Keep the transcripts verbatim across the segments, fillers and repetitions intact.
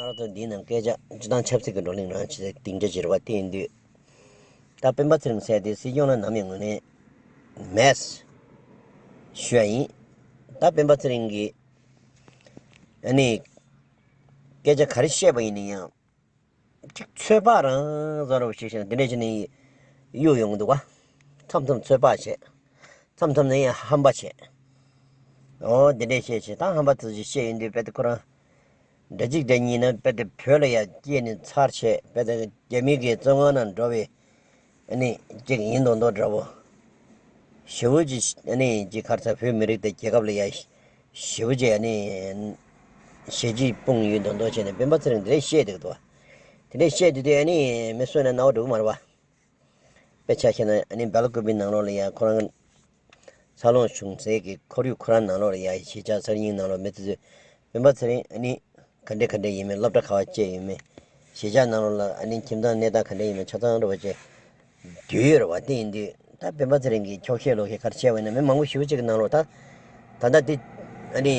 ང་ཚོ་འདིའི་ནང་སྐད་ཆ་སྤྱི་བཏང་ཆབ་སྲིད་ཀྱི་བགྲོ་གླེང་རང་བྱེད་སའི་སྡིངས་ཆ་ཅིག་རེད་བ། དེ་ཡིན་དུས་ད་སྤེན་པ་ཚེ་རིང་ཟེར་དེ་སྲིད་སྐྱོང་ལ་ནམ་ཡང་ངོས་ལེན་མེད་ཞུ་ཡ་ཡིན། ད་སྤེན་པ་ཚེ་རིང་གིས་ཨ་ནི་སྐད་ཆ་ག་རེ་བཤད་པ་ཡིན་ན་ཡང་ཅིག་ཚོད་དཔག་རང་བཟོ་འདྲ་བོ་ཞིག་བྱས་ནས་དེ་འདྲ་བྱས་ནས་གཡུག་ཡོང་གི་འདུག་བ། མཚམས་མཚམས་ཚོད་དཔག་བྱས། མཚམས་མཚམས་ནས་ཡང་ཧམ་པ་བྱས། འོ་དེ་འདྲས་བཤད་བྱས། ད་ཧམ་པ་དེ་ཚོ་བཤད་ཡོང་དུས་རྦད་དེ་ཁོ་རང་འདྲ་གཅིག་འདྲ་གཉིས་ན་རྦད་དེ་བོད་ལ་ཡང་སྐྱེས་ནས་འཚར་བྱས། རྦད་དེ་རྒྱ་མི་གི་བཙོན་ཁང་ནང་འགྲོ་བའི་ཨ་ནི་ཅིག་ཡིན་མདོག་མདོག་འདྲ་བོ། ཞེ་པོ་ཅིག་ཨ་ནི་ཅིག་ག་རེ་ཟེར། བོད་མི་རིགས་དང་རྒྱལ་ཁབ་ལ་ཡང་ཞེ་པོ་ཅིག་ཨ་ནི་ཞེ་གཅིག་དཔུང་ཡོད་མདོག་མདོག་བྱས་ནས་སྤེན་པ་ཚེ་རིང་དེ་འདྲས་བཤད་བསྡད་ཀྱི་འདུག་བ། དེ་འདྲས་བཤད་དུས་དེ་ཨ་ནི་མི་གསོད་ན་རྣ་བ་འགྲོ་གི་མ་རེད་བ། དཔེ་ཆ་བཞག་ན་ཨ་ནི་སྦེལ་ཀོབ་པི་ནང་ལོགས་ལ་ཡང་ཁོ་རང་འཚར་ལོངས་བྱུང་སའི་གི་ཁོར་ཡུག་ཁོ་རང་ནང་ལོགས་ལ་ཡང་གཞིས་ཆགས་གསར་རྙིང་ནང་ལོགས་མི་དེ་ཚོས་སྤེན་པ་ཚེ་རིང་ཨ་ནི་ག་འདྲས་ག་འདྲས་ཡིན་མིན། སློབ་གྲྭ་ག་པར་བཅད་ཡོད་མེད། གཞིས་ཆགས་ནང་ལོགས་ལ་ཨ་ནི་ཁྱིམ་ཚང་གནས་སྟངས་ག་འདྲས་ཡིན་མིན་ཆ་ཚང་འདྲ་བོ་བཅས་བསྡུས་ཡོད་རེད་བ། དེ་ཡིན་དུས་ད་སྤེན་པ་ཚེ་རིང་གིས་འཁྱོག་བཤད་ལོག་བཤད་ག་རེ་བྱས་པ་ཡིན་ན། མི་མང་པོ་ཞེ་པོ་ཅིག་གི་ནང་ལོགས་ད་ད་ལྟ་དེ་ཨ་ནི་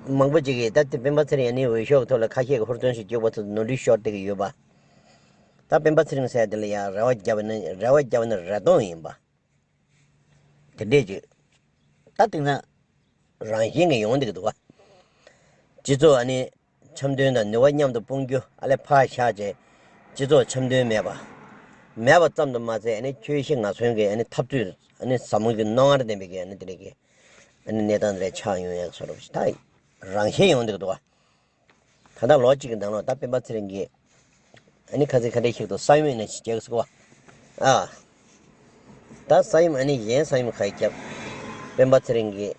མང་པོ་ཅིག་གིས་ད་དེ་སྤེན་པ་ཚེ་རིང་ཨ་ནི་འོས་ཤོག་གི་ཐོག་ལ་ཁ་ཤས་ཀྱི་ཧུར་བརྩོན་ཞིག་བརྒྱབ་པ་ཚོ་ནོར་འཁྲུལ་ཤོར་བསྡད་ཀྱི་ཡོད་པ། ད་སྤེན་པ་ཚེ་རིང་ཟེར་དེ་ལ་ཡང་རེ་བ་བརྒྱབ་ན་རེ་བ་བརྒྱབ་ན་རེ་སྟོང་ཡིན་པ། དེ་འདྲས་ཅིག་ད་དེང་སང་རང་བཞིན་གྱིས་ཡོང་བསྡད་ཀྱི་འདུག་བ། སྤྱི་ཚོགས་ཨ་ནི་འཆམ་མཐུན་དང་ནུས་པ་མཉམ་དུ་སྤུངས་རྒྱུ་ཨ་ལས་ཕར་བཞག་བྱས། སྤྱི་ཚོགས་འཆམ་མཐུན་མེད་པ། མེད་པ་ཙམ་དུ་མ་ཟད་ཨ་ནི་ཁྱོད་ཤི་ང་གསོན་གྱི་ཨ་ནི་འཐབ་རྩོད་ཨ་ནི་ཟབ་མོ་གི་རྣོ་ངར་ལྡན་པའི་གི་ཨ་ནི་དེ་འདྲས་ཀྱི་ཨ་ནི་གནས་སྟངས་དེ་འདྲས་ཆགས་ཡོང་ཡག་བཟོ་འདྲ་ཞིག་ད་རང་བཞིན་ཡོང་བསྡད་ཀྱི་འདུག་བ། ད་ལྟ་ལོ་གཅིག་གི་ནང་ལོགས་ད་སྤེན་པ་ཚེ་རིང་གིས་ཨ་ནི་ཁ་ཚིག་ཁ་འདྲེ་ཞིག་ཏུ་ས་ཡོམ་ཡིན་ན་ཞིག་རྒྱག་ཟེར་བ། ཨ། ད་ས་ཡོམ་ཨ་ནི་གཞན་ས་ཡོམ་ག་རེ་བརྒྱབ། སྤེན་པ་ཚེ་རིང་གིས་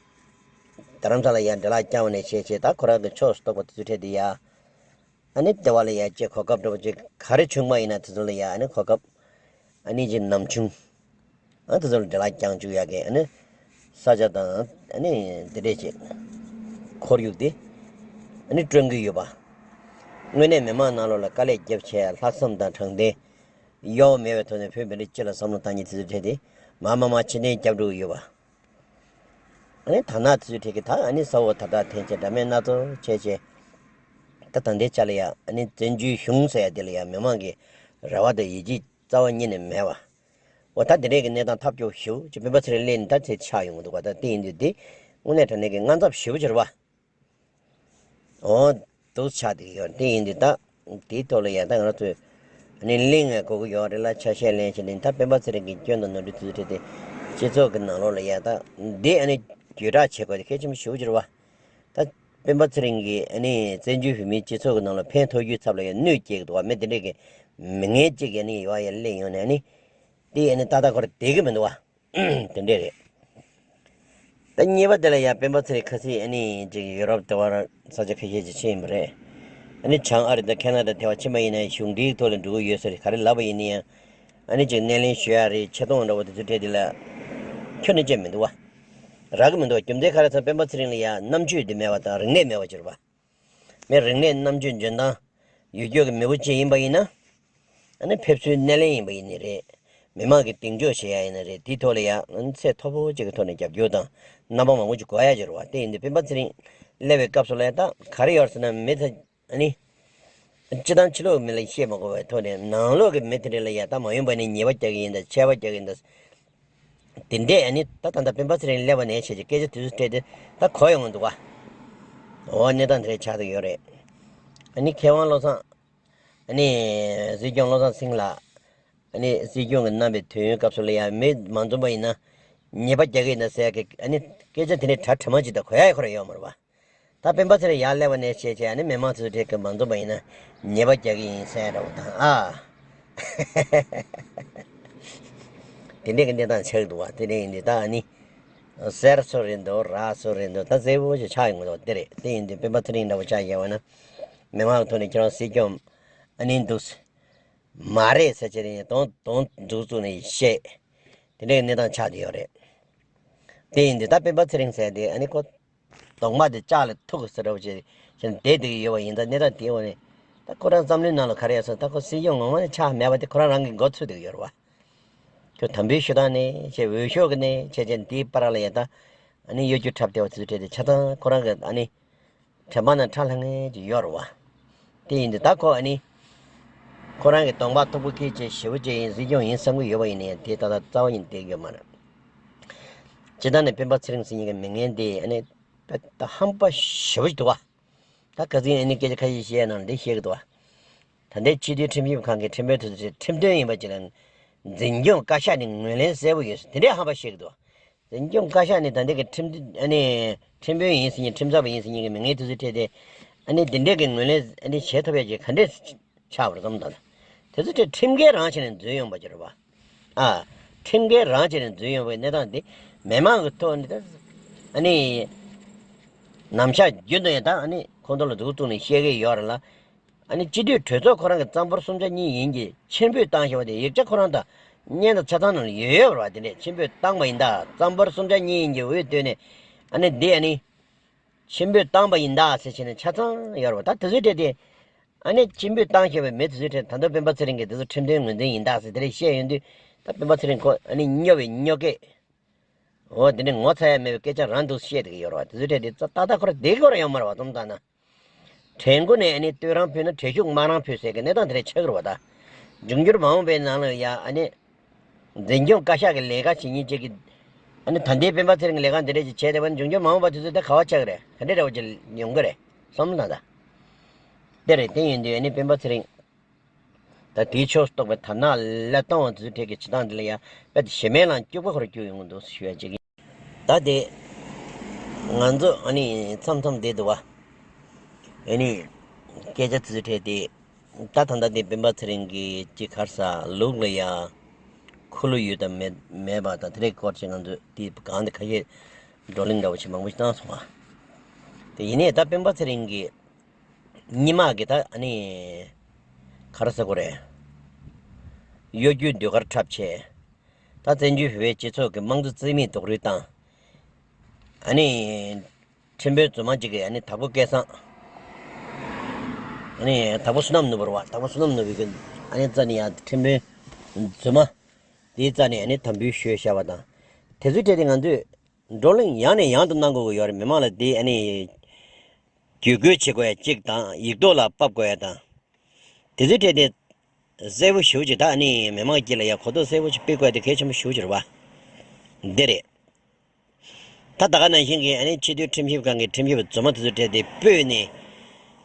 རྡ་རམ་ས་ལ་ཡར་འདྲེ་ལག་བརྐྱངས་ནས་བྱས་བྱས། ད་ཁོ་རང་གི་ཕྱོགས་སུ་གཏོགས་པ་དེ་ཚོའི་གྲས་དེ་ཡ། ཨ་ནི་དེ་བ་ལ་ཡ་ཅིག་གོ་སྐབས་འདྲ་པོ་ཅིག་ག་རེ་བྱུང་བ་ཡིན་ན་དེ་ཚོ་ལ་ཡ་ཨ་ནི་གོ་སྐབས། ཨ་ནི་ཅིག་ནམ་བྱུང་ཨ་དེ་ཚོ་ལ་འདྲེ་ལག་བརྐྱང་བཅུག་ཡག་གི་ཨ་ནི་ས་ཆ་དང་ཨ་ནི་དེ་འདྲས་ཅིག་ཁོར་ཡུག་དེ་ཨ་ནི་བསྐྲུན་གྱི་ཡོད་པ། དངོས་གནས་མི་མང་ནང་ལོགས་ལ་དཀའ་ལས་བརྒྱབ་བྱས་ལྷག་བསམ་དང་དྲང་བདེན་གཡོ་བ་མེད་པའི་ཐོག་ནས་བོད་མི་རིགས་སྤྱི་ལ་བསམ་བློ་བཏང་མཁན་དེ་ཚོའི་གྲས་དེ་མར་མར་མར་ཕྱིར་འཐེན་རྒྱབ་འགྲོ་གི་ཡོད་པ། ཨ་ནི་ད་ནག་དེ་ཚོའི་གྲས་ཀྱིས་ད་ཨ་ནི་ས་འོག་དར་དར་འཐེན་བྱས། འདྲ་མིན་སྣ་ཚོགས་བྱས་བྱས། ད་ད་ལྟའི་ཆ་ལ་ཡ་ཨ་ནི་བཙན་བྱོལ་གཞུང་ཟེར་ཡ་དེ་ལ་ཡ་མི་མང་གི་རེ་བ་དང་ཡིད་ཆེས་རྩ་བ་ཉིད་ནས་མེད་པ། འོ་ད་དེ་འདྲས་ཀྱི་གནས་སྟངས་ཐབས་སྐྱོ་ཞེ་པོ་ཅིག་སྤེན་པ་ཚེ་རིང་སླེབས་ནས་ད་དེ་ཆགས་ཡོང་གི་འདུག་བ། ད་དེ་ཡིན་དུས་དེ་དངོས་གནས་དྲང་གནས་ཀྱི་དངངས་འཚབ་ཞེ་པོ་ཅིག་རེད་བ། འོ་འདུག་ཆགས་བསྡད་ཀྱི་ཡོད། དེ་ཡིན་དུས་ད་དེའི་ཐོག་ལ་ཡ་ད་ང་ཚོས་ཨ་ནི་གླེང་ཡ་དགོས་ཀྱི་ཡོད་རེད་ལ། ཆ་ཤས་ལེན་བྱས་ནས་ད་སྤེན་པ་ཚེ་རིང་གི་སྐྱོན་དང་ནོར་འཁྲུལ་དེ་ཚོ་བྲིས་ཏེ་སྤྱི་ཚོགས་ཀྱི་ནང་ལོགས་ལ་ཡ་ད་འདི་ཨ་ནི་བརྒྱུད་བསྒྲགས་བྱེད་དགོས་དེ་གལ་ཆེན་པོ་ཞེ་པོ་ཅིག་རེད་བ། ད་སྤེན་པ་ཚེ་རིང་གིས་ཨ་ནི་བཙན་བྱོལ་བོད་མིའི་སྤྱི་ཚོགས་ཀྱི་ནང་ལ་ཕན་ཐོགས་རྒྱུའི་ཚབ་ལ་ཡང་གནོད་སྐྱེལ་གྱི་འདུག་བ། མི་དེ་འདྲས་ཀྱི་མི་ངན་གཅིག་གིས་ཨ་ནི་ཡོ་ཡ་གླེང་ཡོང་ནས་ཨ་ནི་དེ་ཨ་ནི་ཏག་ཏག་ཁོ་རང་བསྡད་ཀྱི་མི་འདུག་བ། དེ་འདྲས་རེད། ད་གཉིས་པ་དེ་ལ་ཡང་སྤེན་པ་ཚེ་རིང་ཁ་སང་ཨ་ནི་ཅིག་ཡུ་རོབ་དེ་བར་ས་ཆ་ཁ་ཤས་ཅིག་ཕྱིན་ཡིན་པ་རེད། ཨ་ནི་བྱང་ཨ་རི་དང་ཁེ་ན་ཌ་དེ་བར་ཕྱིན་པ་ཡིན་ན་གཞུང་འབྲེལ་ཐོག་ལ་འགྲོ་གི་ཡོད་ས་རེད། ག་རེ་ལབ་པ་ཡིན་ན་ཡང་ཨ་ནི་ཅིག་སྣེ་ལེན་ཞུ་ཡ་རེད། ཆེ་མཐོང་འདྲ་བོ་དེ་ཚོ་སྤྲད་དེ་ལ་ཁྱོན་ནས་བྱས་མི་འདུག་བ། རག་གི་མི་འདུག་བ། རྒྱུ་མཚན་ག་རེ་ཟེར་ན་སྤེན་པ་ཚེ་རིང་ལ་ཡ་རྣམ་དཔྱོད་དེ་མེད་པ་དང་རིག་གནས་མེད་པ་ཅིག་རེད་བ། མི་རིག་གནས་རྣམ་དཔྱོད་འཇོན་ཐང་ཡོད་རྒྱུ་གི་མི་བུ་ཅིག་ཡིན་པ་ཡིན་ན། ཨ་ནི་ཕེབས་བསུའི་སྣེ་ལེན་ཡིན་པ་ཡིན་ནི་རེད། མི་མང་གི་གདེང་འཇོག་བྱེད་ཡ་ཡིན་ནི་རེད། དེའི་ཐོག་ལ་ཡ་ཨ་ནི་ཚད་མཐོ་པོ་ཅིག་གི་ཐོག་ནས་རྒྱབ་སྐྱོར་དང་རྣམ་པ་མང་པོ་ཅིག་དགོས་ཡ་ཅིག་རེད་བ། དེ་ཡིན་དུས་སྤེན་པ་ཚེ་རིང་སླེབས་པའི་སྐབས་སུ་ལ་ཡ་ད་ག་རེ་ཡོད་ཟེར་ན་མི་ཚ་ཨ་ནི། སྤྱི་བཏང་ཕྱི་ལོགས་ཀྱི་མི་ལ་བཤད་མ་དགོས་པའི་ཐོག་ནས་ནང་ལོགས་ཀྱི་མི་དེ་འདྲ་ལ་ཡ་ད་མ་ཡོང་པ་ནས་ཉེས་པ་རྒྱག་གི་ཡིན་ད། ཆད་པ་རྒྱག་གི་ཡིན་ད། དེ་འདྲས་ཨ་ནི་ད་ད་ལྟ་སྤེན་པ་ཚེ་རིང་སླེབས་པ་ནས་བྱས་ཀྱི་སྐད་ཆ་དེ་ཚོ་སྤྲད་དེ་ད་གོ་ཡོང་གི་འདུག་ག་འོ་གནས་སྟངས་དེ་འདྲས་ཆགས་བསྡད་ཡོད་རེད། ཨ་ནི་མཁས་དབང་བློ་བཟང་། ཨ་ནི་སྲིད་སྐྱོང་བློ་བཟང་སེང་ལགས། ཨ་ནི་སྲིད་སྐྱོང་གི་གནང་བའི་དུས་ཡུན་སྐབས་སུ་ལ་ཡང་མི་མ་འཛོམས་པ་ཡིན་ན་ཉེས་པ་རྒྱག་གི་ཡིན་ན་ཟེར་གི་ཨ་ནི་སྐད་ཆ་དེ་འདྲས་གྲ་གྲ་མ་ཅིག་ད་གོ་ཡ་ཁོ་རང་ཡོད་མ་རེད་བ། ད་སྤེན་པ་ཚེ་རིང་ཡར་སླེབས་པ་ནས་བྱས་བྱས་ཨ་ནི་མི་མང་ཚོའི་གྲས་ཀྱི་མ་འཛོམས་པ་ཡིན་ན་ཉེས་པ་རྒྱག་གི་ཡིན་ཟེར་འདྲ་བོ་དང་ཨ། དེ་འདྲས་ཀྱི་གནས་སྟངས་ཆགས་འདུག་བ། དེ་འདྲས་ཡིན་དུས་ད་ཨ་ནི། གསེར་སུ་རེད་འདུག་རག་སུ་རེད་འདུག་ད་གསལ་པོ་ཞིག་ཆགས་ཡོང་གི་འདུག་དེ་རེད། དེ་ཡིན་དུས་སྤེན་པ་ཚེ་རིང་འདྲ་བོ་ཆགས་བཞག་པ་ན། མི་མང་གི་ཐོག་ནས་ཁྱེད་རང་སྲིད་སྐྱོང་ཨ་ནི་འདུག་མ་རེད་ཟེར་བྱས་ནས་གདོང་གདོང་འཛུགས་བཙུགས་ནས་བཤད། དེ་འདྲའི་གནས་སྟངས་ཆགས་བསྡད་ཡོད་རེད། དེ་ཡིན་དུས་ད་སྤེན་པ་ཚེ་རིང་ཟེར་དེ་ཨ་ནི་ཁོ། གདོང་པ་དེ་ལྕགས་ལ་ཐུག་གི་ཟེར་འདྲ་བོ་བྱས་བྱས་ནས་བསྡད་བསྡད་ཀྱི་ཡོད་པ་ཡིན་ཙང་གནས་སྟངས་དེའི་འོག་ནས་ད་ཁོ་རང་བསམ་བློའི་ནང་ལ་ག་རེ་ཡོད་ཟེར་ན་ད་ཁོ་སྲིད་སྐྱོང་ངོ་མ་ནས་ཆགས་མེད་པ་དེ་ཁོ་རང་རང་གིས་མགོ་ཚོས་བསྡད་ཀྱི་ཡོད་རེད་བ། ཁྱོད་དམ་འབུལ་ཞུ་སྟངས་ནས་བྱས་འོས་ཤོག་གི་ནས་བྱས་བྱས་འདིའི་བར་ལ་ཡ་ད་ཨ་ནི་གཡོ་སྒྱུ་འཁྲབ་བསྡད་པ་དེ་ཚོ་བྲིས་ཏེ་ཆ་ཚང་ཁོ་རང་གི་ཨ་ནི་དྲན་པ་ནང་ཁྲ་ལྷང་ངེ་ཅིག་ཡོད་རེད་བ། དེ་ཡིན་དུས་ད་ཁོ་ཨ་ནི། ཁོ་རང་གི་གདོང་པ་མཐུག་པོ་སྐད་ཆ་ཞེ་པོ་ཅིག་ཡིན། འཛིན་སྐྱོང་ཡིན་བསམ་གྱི་ཡོད་པ་ཡིན་ནའི་དེ་ད་ལྟ་རྩ་བ་ཉིད་བསྡད་ཡོད་མ་རེད། སྤྱིར་བཏང་ནས་སྤེན་པ་ཚེ་རིང་ཟེར་མཁན་གྱི་མི་ངན་དེ་ཨ་ནི། དཔེ་ད་ཧམ་པ་ཞེ་པོ་ཅིག་འདུག་བ། ད་ཁ་སང་ཨ་ནི་སྐད་ཆ་ཁ་ཤས་བཤད་ནང་འདི་བཤད་ཀྱི་འདུག་བ། ད་ལྟའི་སྤྱི་འཐུས་ཁྲིམས་ཞིབ་ཁང་གི་ཁྲིམས་དཔོན་དེ་ཚོ་ཁྲིམས་དོན་ཡིན་པ་ཅིག་ལ་འཛིན་སྐྱོང་བཀའ་ཤག་ནས་ངོས་ལེན་གསལ་པོ་ཡོད། དེ་འདྲའི་ཧམ་པ་བཤད་ཀྱི་འདུག་འཛིན་སྐྱོང་བཀའ་ཤག་ནས་ད་ལྟའི་གི་ཁྲིམས་ཨ་ནི་ཁྲིམས་དཔོན་ཡིན་ཟེར་མཁན་ཁྲིམས་ཚབ་པ་ཡིན་ཟེར་མཁན་གྱི་མི་ངན་དེ་ཚོའི་གྲས་དེ་ཨ་ནི་དེ་འདྲའི་གི་ངོས་ལེན་ཨ་ནི་བྱེད་ཐུབ་ཡ་ཅིག་ག་འདྲས་ཆགས་པ་རེད་བསམ་ད། དེ་ཚོའི་གྲས་ཁྲིམས་འགལ་རང་བྱས་ནས་འཛུལ་ཡོང་བ་ཅིག་རེད་བ། ཨ། ཁྲིམས་འགལ་རང་བྱས་ནས་འཛུལ་ཡོང་བའི་གནས་སྟངས་འདི་མི་མང་གི་ཐོག་ནས་ད་ཨ་ནི། ནམ་ཞག་རྒྱུན་དུ་ཡང་ད་ཨ་ནི་ཁོང་ཚོ་ལ་མཛུབ་བཙུགས་ནས་བཤད་ཀྱི་ཡོད་རེད་ལ། ཨ་ནི་སྤྱི་འཐུས་གྲོས་ཚོགས་ཁོ་རང་གི་གཙང་པོར་གསུམ་ཆ་གཉིས་ཡིན་གྱི་ཕྱིར་འབུད་བཏང་བཞག་པ་དེ་ཡིག་ཆ་ཁོ་རང་དང་བརྙན་དང་ཆ་ཚང་ནང་ལ་ཡོད་ཡོད་རེད་བ། དེ་འདྲས་ཕྱིར་འབུད་བཏང་བ་ཡིན་ད། གཙང་པོར་གསུམ་ཆ་གཉིས་ཡིན་གྱི་འོས་བསྡུ་ནས་ཨ་ནི་འདི་ཨ་ནི་ཕྱིར་འབུད་བཏང་བ་ཡིན་ད་ཟེར་བྱས་ནས་ཆ་ཚང་ཡོད་རེད་བ། ད་དེ་ཚོའི་གྲས་དེ་ཨ་ནི་ཕྱིར་འབུད་བཏང་བཞག་པའི་མི་དེ་ཚོའི་གྲས་ད་དུང་སྤེན་པ་ཚེ་རིང་གིས་དེ་ཚོ་ཁྲིམས་མཐུན་ངོས་འཛིན་ཡིན་ད་ཟེར་དེ་འདྲས་བཤད་ཡོང་དུས་ད་སྤེན་པ་ཚེ་རིང་ཁོ་ཨ་ནི་སྨྱོ་བའི་སྨྱོ་སྐད། འོ་དེ་འདྲ་ངོ་ཚ་ཡ་མེད་པའི་སྐད་ཆ་རང་འདུག་བཤད་བསྡད་ཀྱི་ཡོད་རེད་བ། དེ་ཚོའི་གྲས་དེ་ད་ལྟ་ཁོ་རང་བསྡད་ཀྱི་ཡོད་རེད་ཡོད་མ་རེད་བ། བསམ་བཏང་ན། གྲལ་མགོ་ནས་ཨ་ནི་བསྟོད་རང་ཕུལ་ན་གྲལ་གཞུག་དམག་རང་ཕུལ་ཟེར་གྱི་གནས་སྟངས་དེ་འདྲ་ཆགས་ཀྱི་རེད་བ་ད། འབྱུང་འགྱུར་མ་འོངས་པའི་ནང་ལ་ཡ་ཨ་ནི། འཛིན་སྐྱོང་བཀའ་ཤག་གི་ལས་ཀ་བྱེད་མཁན་ཅིག་གིས་ཨ་ནི་ད་ལྟའི་སྤེན་པ་ཚེ་རིང་གི་ལས་ཀ་འདི་འདྲ་ཅིག་བྱས་བསྡད་པ་ན་འབྱུང་འགྱུར་མ་འོངས་པ་དེ་ཚོ་ད་ག་བ་ཆགས་ཀྱི་རེད། ག་འདྲ་འདྲ་བོ་ཅིག་ཡོང་གི་རེད་བསམ་བློ་བཏང་ད། དེ་རེད། དེ་ཡིན་དུས་ཨ་ནི་སྤེན་པ་ཚེ་རིང་། ད་དེའི་ཕྱོགས་སུ་གཏོགས་པའི་དར་ནག་ཀླད་སྟོང་བ་དེ་ཚོའི་གྲས་ཀྱི་བྱེད་སྟངས་འདི་ལ་ཡང་དཔེ་དེ་གཞན་མའི་ལངས་སྐྱུག་པ་ཁོ་རང་སྐྱུག་ཡོང་གི་འདུག་ཞུ་ཡ་ཅིག་ཡིན། ད་དེ་ང་ཚོ་ཨ་ནི་མཚམས་མཚམས་བསྡད་འདུག་བ། ཨ་ནི་སྐད་ཆ་དེ་ཚོའི་གྲས་དེ་ད་ད་ལྟ་དེ་སྤེན་པ་ཚེ་རིང་གི་ཅིག་ག་རེ་ཟ་ལུགས་ལ་ཡ་ཁུ་ལུ་ཡོད་དམ་མེད་མེད་པ་དང་དེ་རིགས་སྐོར་ཅིག་ང་ཚོས་དེ་གང་དེ་ཁ་ཤས་བགྲོ་གླེང་འདྲ་བོ་ཞིག་མང་པོ་ཞིག་བཏང་སོང་བ། དེ་ཡིན་ནའི་ད་སྤེན་པ་ཚེ་རིང་གི་སྔོན་མ་གི་ད་ཨ་ནི་ག་རེ་ཟེར་དགོས་རེད། གཡོ་སྒྱུའི་ཟློས་གར་འཁྲབ་བྱས། ད་བཙན་བྱོལ་བོད་པའི་སྤྱི་ཚོགས་ཀྱི་དམངས་གཙོ་རྩིས་མེད་རྡོག་རོལ་བཏང་། ཨ་ནི་ཁྲིམས་དཔོན་རྫུན་མ་གཅིག་གིས་ཨ་ནི་དྭགས་པོ་སྐལ་བཟང་། ཨ་ནི་དྭགས་པོ་བསོད་ནམས་ནོར་བུ་རེད་བ། དྭགས་པོ་བསོད་ནམས་ནོར་བུ་གིས་ཨ་ནི་རྩ་ནས་ཡང་ཁྲིམས་དཔོན་རྫུན་མ་དེའི་རྩ་ནས་ཨ་ནི་དམ་འབུལ་ཞུས་བཞག་པ་དང་། དེ་ཚོའི་གྲས་དེ་ང་ཚོས་བགྲོ་གླེང་ཡང་ནས་ཡང་དུ་གནང་དགོས་ཀྱི་ཡོད་རེད། མི་མང་ལ་དེ་ཨ་ནི། བརྒྱུད་སྐུལ་བྱེད་དགོས་ཡ་གཅིག་དང་ཡིག་ཐོག་ལ་ཕབ་དགོས་ཡ་དང་། དེ་ཚོའི་གྲས་དེ་གསལ་པོ་ཞེ་པོ་ཅིག་ད་ཨ་ནི་མི་མང་དཀྱིལ་ལ་ཡ་གོ་རྟོགས་གསལ་པོ་ཅིག་སྤེལ་དགོས་ཡ་དེ་གལ་ཆེན་པོ་ཞེ་པོ་ཅིག་རེད་བ། འདི་རེད། ད་ད་ག་ནང་བཞིན་གྱི་ཨ་ནི་སྤྱི་འཐུས་ཁྲིམས་ཞིབ་ཁང་གི་ཁྲིམས་ཞིབ་རྫུན་མ་དེ་ཚོའི་གྲས་དེ་སྤོས་ནས་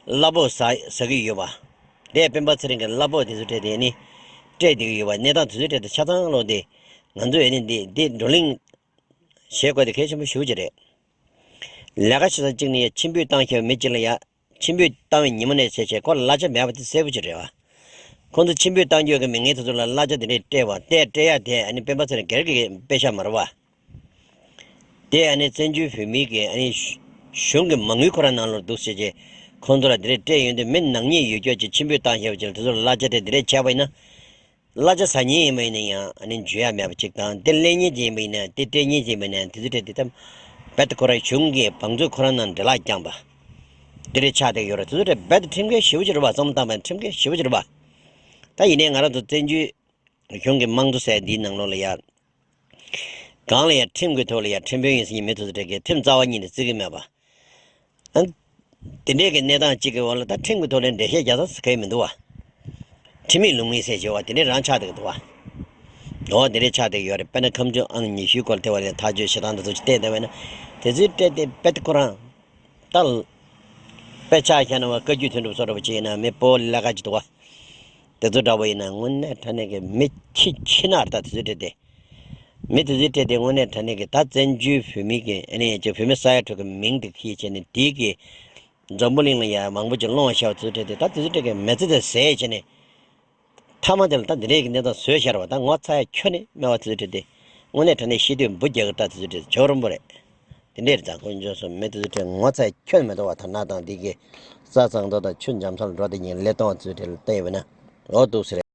གླ་ཕོགས་ཟ་ཟ་གི་ཡོད་པ། དེ་སྤེན་པ་ཚེ་རིང་གི་གླ་ཕོགས་དེ་ཚོའི་གྲས་དེ་ཨ་ནི་སྤྲད་བསྡད་ཀྱི་ཡོད་པ། གནས་སྟངས་དེ་ཚོའི་གྲས་དེ་ཆ་ཚང་ལོག་སྟེ་ང་ཚོས་ཨ་ནི་འདི་འདི་བགྲོ་གླེང་བྱེད་དགོས་དེ་གལ་ཆེན་པོ་ཞེ་པོ་ཅིག་རེད། ལས་ཀ་བྱེད་ས་གཅིག་ནས་ཕྱིར་འབུད་བཏང་བཞག་པའི་མི་གཅིག་ལ་ཡ། ཕྱིར་འབུད་བཏང་བའི་ཉིན་མོ་ནས་བྱས་བྱས་ཁོ་ལ་གླ་ཆ་མེད་པ་དེ་གསལ་པོ་ཅིག་རེད་བ། ཁོང་ཚོ་ཕྱིར་འབུད་བཏང་རྒྱུ་གི་མི་ངན་དེ་ཚོ་ལ་གླ་ཆ་དེ་འདྲས་སྤྲད་པ་དེ་སྤྲད་ཡ་དེ་ཨ་ནི་སྤེན་པ་ཚེ་རིང་སྒེར་གྱི་དཔེ་ཤག་མ་རེད་བ། དེ་ཨ་ནི་བཙན་བྱོལ་བོད་མིའི་གི་ཨ་ནི་གཞུང་གི་མ་དངུལ་ཁོ་རང་ནང་ལོགས་འདུག་བྱས་བྱས་ཁོང་ཚོ་ལ་དེ་འདྲས་སྤྲད་ཡོང་དུས་མི་ནག་ཉེས་ཡོད་རྒྱུ་ཅིག་ཕྱིར་འབུད་བཏང་བཞག་པ་ཅིག་ལ་དེ་ཚོ་ལ་གླ་ཆ་སྤྲད་དེ་འདྲས་བྱས་པ་ཡིན་ན། གླ་ཆ་ཟ་མཁན་ཡིན་པ་ཡིན་ན་ཡང་ཨ་ནི་འཇུ་ཡ་མེད་པ་གཅིག་དང་། དེ་ལེན་མཁན་ཅིག་ཡིན་པ་ཡིན་ན་དེ་སྤྲད་མཁན་ཅིག་ཡིན་པ་ཡིན་ན་དེ་ཚོ་སྤྲད་དེ་ད་རྦད་དེ་ཁོ་རང་གཞུང་གི་བང་མཛོད་ཁོ་རང་ནང་འདྲེ་ལག་བརྐྱངས་པ་དེ་འདྲས་ཆགས་བསྡད་ཡོད་རེད། དེ་ཚོ་སྤྲད་རྦད་དེ་ཁྲིམས་འགལ་ཞེ་པོ་ཅིག་རེད་བ། བསམ་བློ་བཏང་བ་ན་ཁྲིམས་འགལ་ཞེ་པོ་ཅིག་རེད་བ། ད་ཡིན་ནའི་ང་རང་ཚོ་བཙན་བྱོལ་གཞུང་གི་དམངས་གཙོ་ཟེར་འདིའི་ནང་ལོགས་ལ་ཡ། གང་ལ་ཡ་ཁྲིམས་ཀྱི་ཐོག་ལ་ཡ་ཁྲིམས་དཔོན་ཡིན་ཟེར་མཁན་མི་དེ་ཚོ་སྤྲད་མཁན་ཁྲིམས་རྩ་བ་ཉིད་ནས་བརྩི་གི་མེད་པ། ཨ། དེ་འདྲའི་གི་གནས་སྟངས་གཅིག་གི་འོག་ལ་ད་ཁྲིམས་ཀྱི་ཐོག་ནས་འགྲེལ་བཤད་རྒྱག་ས་གང་ཡང་མི་འདུག་བ། ཁྲིམས་མེད་ལུགས་མེད་ཟེར་བྱས་བ་དེ་འདྲའི་རང་ཆགས་བསྡད་ཀྱི་འདུག་བ། འོ་དེ་འདྲའི་ཆགས་བསྡད་ཀྱི་ཡོད་རེད། དཔེར་ན་ཁམས་ཆུང་ཨང་ཉི་ཤུའི་སྐོར་ཐེ་བ་ལ་ཐག་གཅོད་བྱེད་སྟངས་དེ་ཚོ་ཅིག་བལྟས་བསྡད་པ་ཡིན་ན། དེ་ཚོའི་སྤྲད་དེ་རྦད་དེ་ཁོ་རང་། ད། དཔེ་ཆ་བཞག་ན་བ་བཀའ་བརྒྱུད་དོན་གྲུབ་སོགས་འདྲ་པོ་ཅིག་ཡིན་ན་མི་སྤོ་ལས་ཀ་ཅིག་འདུག་བ། དེ་ཚོ་འདྲ་པོ་ཡིན་ན་དངོས་གནས་དྲང་གནས་ཀྱི་མི་ཁྱི་ཁྱི་ནག་རེད། ད་དེ་ཚོའི་གྲས་དེ། མི་དེ་ཚོའི་གྲས་དེ་དངོས་གནས་དྲང་གནས་ཀྱི་ད་བཙན་བྱོལ་བོད་མི་གི་ཨ་ནི་ཅིག་བོད་མི་ས་ཡ་དྲུག་གི་མིང་དེ་ཁྱི་བྱས་ནས་དེའི་གི་འཛམ་བུ་གླིང་ལ་ཡ་མང་པོ་ཅིག་སློང་བཞག་པ་ཚོའི་གྲས་དེ། ད་དེ་ཚོའི་གྲས་ཀྱི་མི་ཚེ་དེ་ཟད་བྱས་ནས། མཐའ་མ་དེ་ལ་ད་འདི་འདྲའི་གི་གནས་སྟངས་བཟོས་བཞག་རེད་བ། ད་ངོ་ཚ་ཡ་ཁྱོན་ནས་མེད་བ། དེ་ཚོའི་གྲས་དེ་དངོས་གནས་དྲང་གནས་ཤི་དུས་འབུ་རྒྱག་གི་རེད། ད་དེ་ཚོའི་གྲས་དེ་ཇོ་རིན་པོ་རེད། དེ་འདྲས་རེད། ད་དཀོན་མཆོག་གསུམ། མི་དེ་ཚོའི་གྲས་ངོ་ཚ་ཡ་ཁྱོན་ནས་མེད་དོ་བ། ད་ནག་དང་འདི་གི་ས་གཙང་ཏོག་དང་ཆུ་འཇམ་ས་ལ་འགྲོ་དེ་ཉིན་ཀླད་སྟོང་བ་དེ་ཚོའི་གྲས་ལ་བལྟས་པ་ན་འོ་འདུག་སེ་རེད།